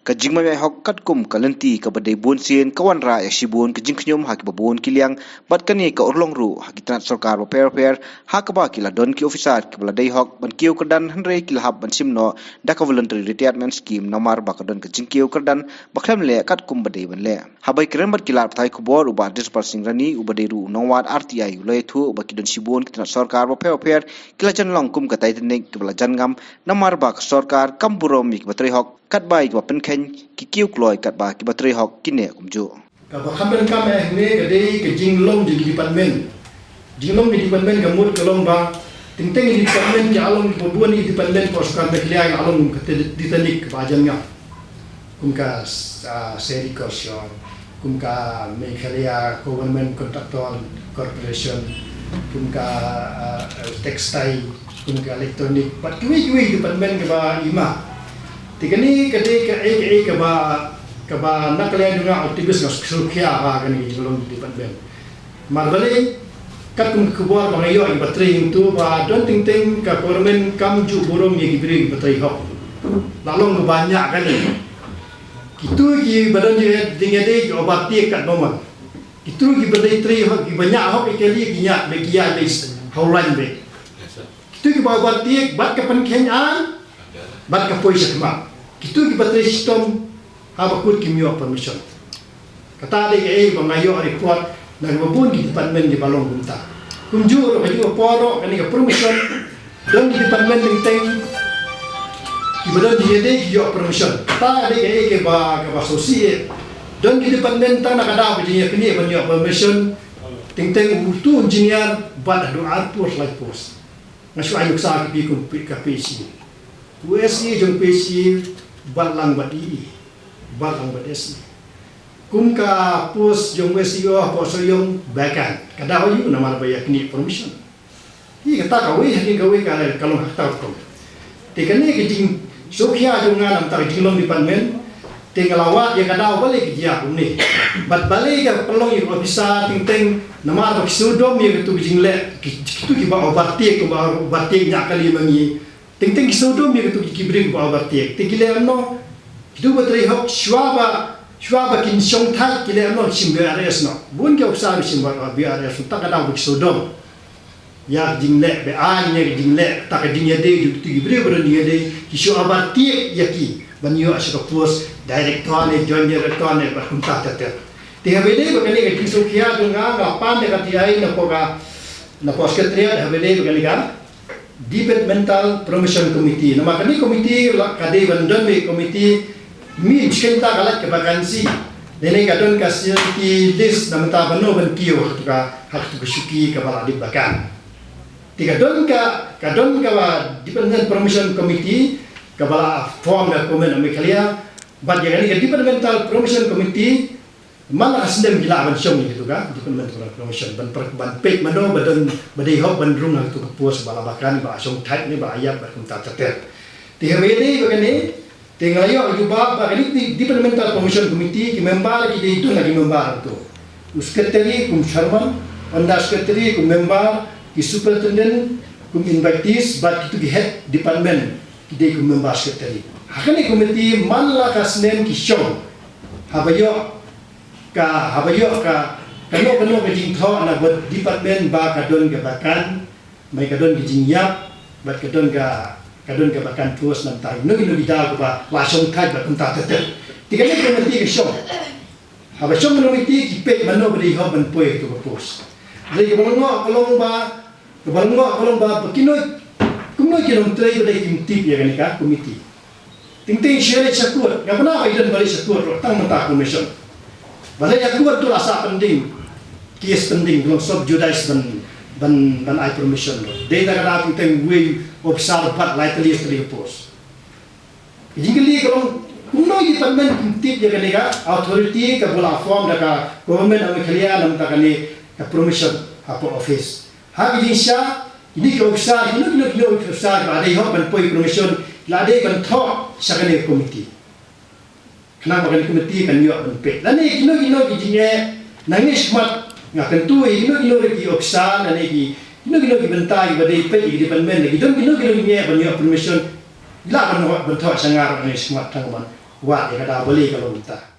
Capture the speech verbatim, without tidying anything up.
Ka jingmai hok katkum ka lynti kaba dei bun sien ka wanrah ïa shibun ka jingkhñium ha kiba bun ki liang, bad kane ka urlong ruh ha ki tnat sorkar bapher bapher, ha kaba ki la don ki officer kiba la dei hok ban kiew kyrdan, hynrei ki la hap ban shim noh da ka voluntary retirement scheme namar ba ka don ka jingkiew kyrdan ba khlem leh katkum ba dei ban leh. Haba ïakren bad ki lad pathai khubor, u Bah Dinswar Singh Rani, uba dei ruh u nongwad R T I, u la ïathuh ba ki don shibun ki tnat sorkar bapher bapher ki la jan long kum ka Titanic kaba la jan ngam namar ba ka sorkar kam burom ïa kiba trei hok, katba ïa kiba pynkheiñ ki kiew kloi, katba kiba trei hok ki neh kumjuh. Kaba kham donkam eh hangne ka dei ka jinglong jong ki department. Jinglong ki department ka mut ka long ba teng teng ki department ki la long, kiba bun ki department ka sorkar Meghalaya ki la long kum ka Titanic kaba jan ngam. Kum ka, ah, Sericulture, kum ka Meghalaya Government Contractor Corporation, kum ka, ah, Textile, kum ka Electronic, bad kiwei kiwei department kiba hima. Te kane ka dei kaei kaei kaba, kaba na ka liang jong nga activist nga sngewkhia ba kane ka jinglong department. Namar balei, katkum ka khubor ba nga ïoh ïa kiba trei hangto, ba don teng teng ka government kam ju burom ïa ki briew kiba trei hok. La long kaba ñiah kane. Kito kiba don jingïadei ki overtake katba mon. Kito kiba dei trei hok, kiba ñiah hok ïa kali, ki ñiah beit, ki ïaid beit ha u lain beit. Kito kiba overtake bad ka pynkheiñ aiñ bad ka poi sha khmat. Kito kiba trei shitom, haba kut kim ïoh permission. Kata dei kaei ba nga ïoh report na kiba bun ki department kiba long kumta. Kumjuh ruh, kajuh ka por ruh, kane ka promotion, don ki department teng teng kiba don jingïadei ki ïoh permission. Kata dei kaei kaba, kaba sngewsih. Don ki department tang na ka daw ka jingïaknieh ban ïoh permission, teng teng uto u engineer bad haduh arphew lai post. Nga shu ai nuksa ïa phi kum P-, ka P H E. U S E jong P H E bad lang bad E E, bad lang bad S E. Kum ka post jong u S E O hapoh Sohiong, vacant. Ka daw aïu? Namar ba ïaknieh permission. Hi kata kawei ha kine kawei ka, ka long ha kata ka rukom. Te kane ka jingsngewkhia jong nga namar ka jinglong department. Te nga la wad ïa ka daw balei ka jia kumne. Bad balei ka pynlong ïa u officer teng teng, namar ba ki sngewdom ïa kito ki jingleh, ki, kito kiba overtake, kiba overtake ñiah kali ma ngi. Teng teng ki sngewdom ïa kito ki briew kiba overtake. Te ki leh kumno? Kito ba trei hok shuwa ba, shuwa ba kin shong thait ki leh kumno? Shim B R S noh. Bun ki officer ba shim B R S, tang ka daw ba ki sngewdom ïa ka jingleh be-aiñ, ïa ka jingleh, ta ka jingïadei jong kito ki briew ba don jingïadei, ki shu overtake ïa ki ban ïoh sha ka post director ne, joint director ne, bad kumta ter ter. Te haba ïadei bad kane ka jingsngewkhia jong nga, nga pan da ka T I napoh ka, napoh secretariat, haba ïadei bad kane ka Departmental Promotion Committee. Namar kane ka committee la ka dei ban don beit ka committee mih bishkynta ka lait ka vacancy. Lane ka don ka seniority list na bynta ba no ban kiew ha katu ka, ha katu ka shuki kaba la dep vacant. Te ka don ka, ka don ka Department Promotion Committee kaba la form da ka Government of Meghalaya. Bad ïa kane ka Departmental Promotion Committee man la ka snem ki lah ban shong ïa katu ka Departmental Promotion ban per-, ban peit mano ba don, ba dei hok ban rung ha katu ka post ba la vacant, ba la shong thait ne ba la ïap bad kumta ter ter. Te haba ïadei bad kane, te nga la ïoh jubab ba kane ka Departmental Promotion Committee ki member ki dei don la ki member tu. U secretary kum chairman, under secretary kum member, ki superintendent kum invitees, bad kitu ki head department ki dei kum member secretary. Ha kane ka committee man la ka snem ki shong. Haba ïoh ka, haba ïoh ka, kano kano ka jingthoh na ka department ba ka don ka vacant, mai ka don ka jingïap, bad ka don ka, ka don ka vacant post, namar kino kino ki daw kaba la shong thait bad kumta ter ter. Te kane ka committee ka shong. Haba shong ka committee ki peit mano ba dei hok ban poi ha katu ka post. Hynrei kaba lyngngoh ka long ba, kaba lyngngoh ka long ba, ba kino, kumno ki nongtrei ba dei kim tip ïa kane ka committee. Teng teng shu leit sha court, nga pynah ba i don ba leit sha court ruh tang mynta ka commission. Ba leit sha court tu la sah pending, case pending, long sub judice ban, ban, ban ai permission ruh. Dei na ka daw teng teng wei officer bad lai tylli tylli post. Ka jingkylli ka long, kumno ki department kim tip ïa kane ka authority kaba la form da ka Government of Meghalaya na bynta kane ka promotion hapoh office. Ha ka jingshisha, kine ki officer, kino kino kino ki officer ba dei hok ban poi promotion, la dei ban thoh sha kane ka committee. Khnang ba kane ka committee kan ïoh ban peit. Lane kino kino ki jingeh, nangne shakhmat, nga kyntu ïa kino kino ki officer, lane ki, kino kino ki bynta kiba dei peit ïa ki department, ki don kino kino ki jingeh ban ïoh promotion. Lah ban thoh, ban thoh sha nga ruh nangne shakhmat tang ban wad ïa ka daw bali ka long kumta.